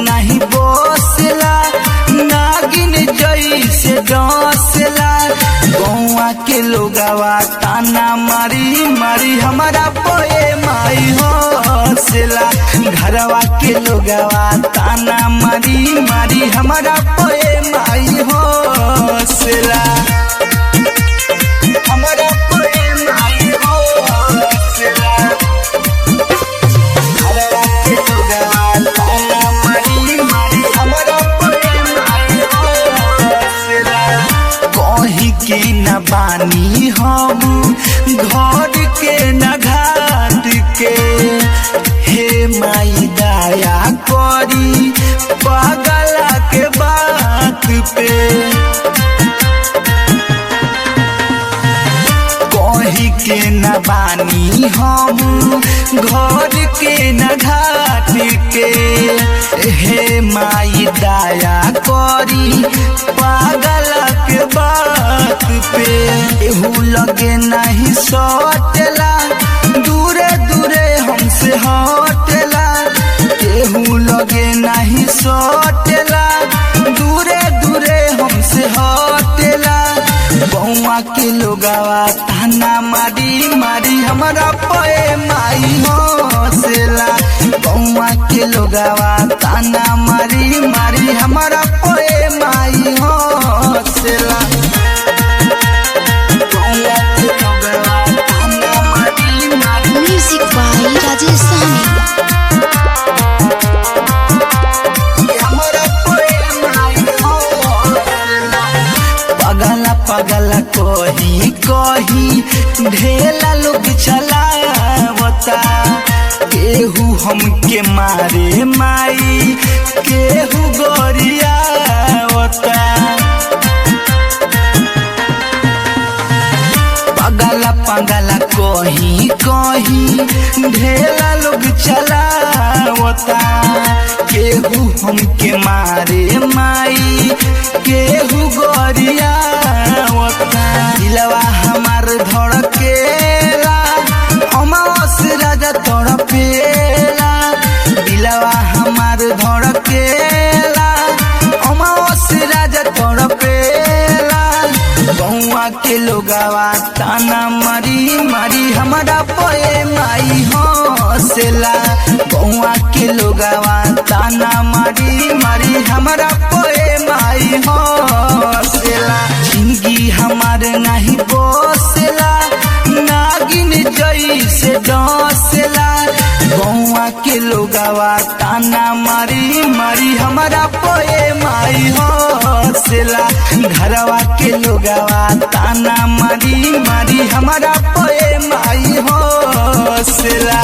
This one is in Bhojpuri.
नहीं बसला, नागिन जैसे डसला। गौआ के लोगवा ताना मारी मारी हमारा पोए माई हंसला। घरवा के लोगवा ताना मारी मारी हमारा पोए माई हंसला। हमारा पोए माई हंसला। घरवा के लोगवा ताना मारी मारी हमारा पोए माई हंसला। कहीं के न बानी हम घर के न घाट के, हे माई दया करी पागला के बात पे। कहीं के न बानी हम घर के न घाट के, हे माई दया करी पागल के बात पे। एहू लगे नहीं सटला, दूरे दूरे हमसे हटला। केहू लगे नहीं सटला, दूरे दूरे हमसे हटला। बउआ के लोगवा ताना मारी मारी हमारा पोए माई हंसला। बउआ के लोगवा ताना मारी मारी हमारा पोए माई हंसला। बउआ के लोगवा ताना मारी मारी। Music by Rajesh Sahni. हमारा पोए माई हंसला। पगला पगला कही कही ढेला लोग चलावता, केहू हमके मारे माई केहू गोरियावता। पगला पगला कही कही ढेला लोग चलावता, केहू हमके मारे माई केहू गोरियावता। दिलवा हमार धड़केला अमावस राजा तड़पेला। दिलवा हमार धड़केला अमावस राजा तड़पेला। बउआ के लोगवा ताना मारी मारी हमारा पोए माई हंसला। बउआ के लोगवा ताना मारी मारी हमारा पोए माई हंसला। जिंदगी हमार नहीं बसला, नागिन जैसे डसला। बउआ के लोगवा ताना मारी मारी हमारा पोए माई हंसला। घरवा के लोगवा ताना मारी मारी हमारा पोए माई हंसला।